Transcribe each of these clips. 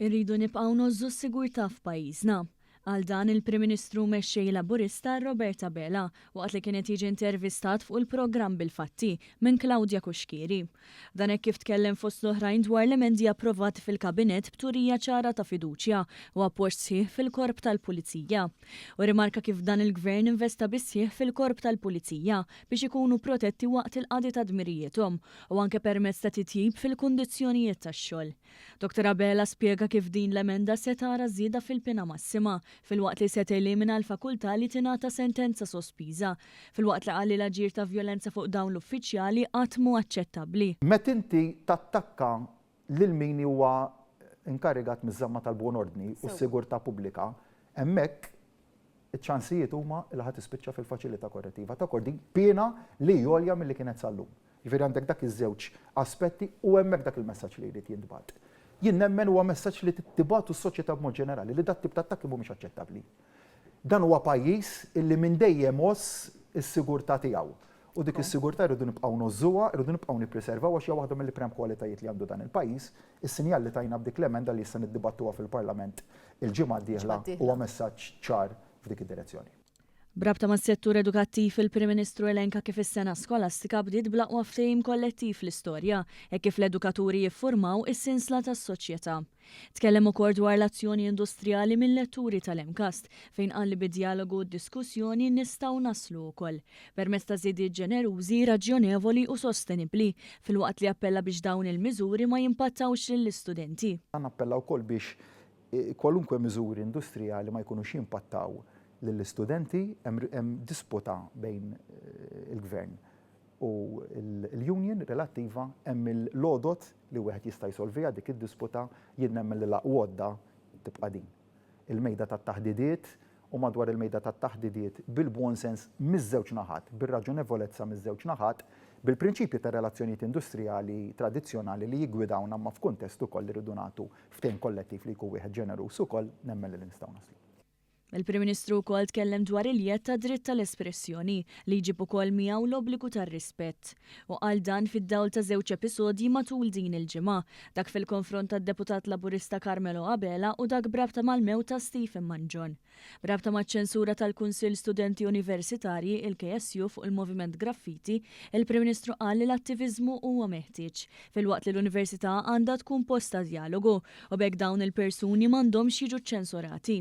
Irridu nibqgħu ngħożżu s-sigurtà f'pajjiżna. Qal dan il-Prim Ministru u Mexxej Laburista Robert Abela waqt li kien qed jiġi intervistat fuq il-programm Bil-Fatti minn Claudia Cuschieri. Dan hekk kif tkellem fost l-oħrajn dwar l-emendi approvati fil-Kabinett b'turija ċara ta' fiduċja u appoġġ sħiħ fil-Korp tal-Pulizija. Hu rrimarka kif dan il-Gvern investa bis-sħiħ fil-Korp tal-Pulizija biex ikunu protetti waqt il-qadi ta' dmirijiethom u anke permezz ta' titjib fil-kundizzjonijiet tax-xogħol. Dottor Abela spjega kif din l-emenda se tara żieda fil-piena massima, filwaqt li se telimina l-fakultà li tingħata sentenza sospiża, filwaqt li qal li l-aġir ta' vjolenza fuq dawn l-uffiċjali qatt mhu aċċettabbli. Meta inti tattakka lil min huwa inkarigat miż-żamma tal-buon ordni u s-sigurtà pubblika, hemmhekk iċ-ċansijiet huma li ħa tispiċċa fil-faċilità korrettiva ta' Kordin b'piena li hi għolja milli kienet sal-lum. Jiġifieri għandek dak iż-żewġ aspetti u hemmhekk dak il-messaġġ li jrid jintbagħat. Jien nemmen huwa messaġġ li trid tibgħatu s-soċjetà b'mod ġenerali li dat-tip ta' attakki mhumiex aċċettabbli. Dan huwa pajjiż illi minn dejjem għożż is-sigurtà tiegħu. U dik is-sigurtà rridu nibqgħu ngħożżuha, irridu nibqgħu nippriservawha għax hija waħda mill-iprem kwalitajiet li għandu dan il-pajjiż. Is-sinjal li tajna b'dik l-emenda li issa niddibattuha fil-Parlament il-ġimgħa d-dieħla huwa messaġġ ċar f'dik id-direzzjoni. B'rabta mas-settur edukattiv, il-Prim Ministru elenka kif is-sena skolastika bdiet bl-aqwa ftehim kollettiv fl-istorja, hekk kif l-edukaturi jiffurmaw is-sinsla tas-soċjetà. Tkellem ukoll dwar l-azzjoni industrijali mil-letturi tal-MCAST, fejn qal li bid-djalogu u d-diskussjoni nistgħu naslu ukoll, permezz ta' żidiet ġenerużi, raġjonevoli u sostenibbli, filwaqt li appella biex dawn il-miżuri ma jimpattawx lill-istudenti. Nappella wkoll biex kwalunkwe miżuri industrijali ma jkunux jimpattaw lill-istudenti, hemm disputa bejn il-Gvern u l-union relattiva, hemm l-għodod li wieħed jista' jsolviha dik id-disputa, jien nemmen li l-aqwa għodda tibqa' din. Il-mejda tat-taħdidiet u madwar il-mejda tat-taħdidiet bil-buon sens miż-żewġ naħat, bir-raġonevolezza miż-żewġ naħat, bil-prinċipji tar-relazzjonijiet industrijali tradizzjonali li jiggwidawna imma f'kuntest ukoll li rridu nagħtu ftehim kollettiv li jkun wieħed ġeneruż ukoll, nemmen li nistgħu naslu. Il-Prim Ministru wkoll tkellem dwar il-jedd tad-dritt tal-espressjoni, li jġib ukoll miegħu l-obbligu tar-rispett. Hu qal dan fid-dawl ta' żewġ episodji matul din il-ġimgħa, dak fil-konfront tad-Deputat Laburista Carmelo Abela u dak b'rabta mal-mewt ta' Stephen Mangion. B'rabta maċ-ċensura tal-Kunsill Studenti Universitarji, il-KSU, fuq il-Moviment Graffiti, il-Prim Ministru qal li l-attiviżmu huwa meħtieġ, filwaqt li l-Università għandha tkun post ta' djalogu u b'hekk dawn il-persuni m'għandhomx jiġu ċċensurati.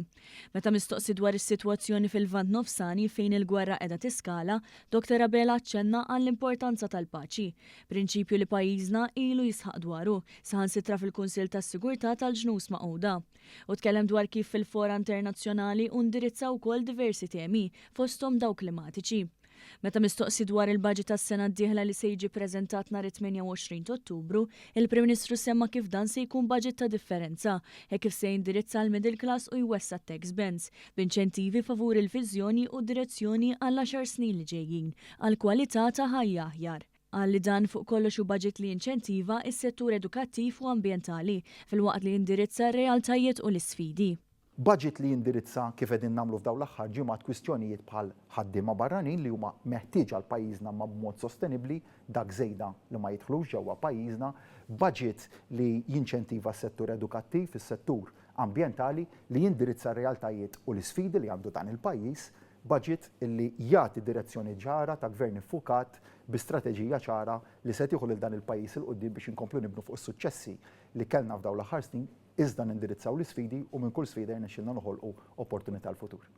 Meta mistoqsi dwar is-sitwazzjoni fil-Lvant Nofsani fejn il-gwerra qiegħda tiskala, Dr Abela aċċenna għall-importanza tal-paċi, prinċipju li pajjiżna ilu jisħaq dwaru, saħansitra fil-Kunsill tas-Sigurtà tal-Ġnus Magħquda. Hu tkellem dwar kif fil-fora internazzjonali hu ndirizza wkoll diversi temi, fosthom dawk klimatiċi. Meta mistoqsi dwar il-budget għas-sena d-dieħla li se jiġi ppreżentat nhar it-28 t'Ottubru, il-Prim Ministru semma kif dan se jkun budget ta' differenza, hekk kif se jindirizza l-middle class u jwessa' t-tax bands, b'inċentivi favur il-viżjoni u d-direzzjoni għall-għaxar snin li ġejjin, għal kwalità ta' ħajja aħjar. Qal li dan fuq kollox hu budget li jinċentiva s-settur edukattiv u ambjentali, filwaqt li jindirizza r-realtajiet u l-isfidi. Budget li jindirizza, kif qegħdin nagħmlu f'dawn l-aħħar ġimgħat, kwistjonijiet bħal ħaddiema barranin li huma meħtieġa għal pajjiżna imma b'mod sostenibbli, dak żejda li ma jidħlux ġewwa pajjiżna, budget li jinċentiva s-settur edukattiv, is-settur ambjentali, li jindirizza r-realtajiet u l-isfidi li għandu dan il-pajjiż, budget li jagħti direzzjoni ċara ta' gvern iffukat bi strateġija ċara li se tieħu lil dan il-pajjiż 'il quddiem biex inkomplu nibnu fuq is-suċċessi li kellna f'dawn l-aħħar snin iżda nindirizzaw l-isfidi u minn kull sfida jirnexxilna noħolqu opportunità għall-futur.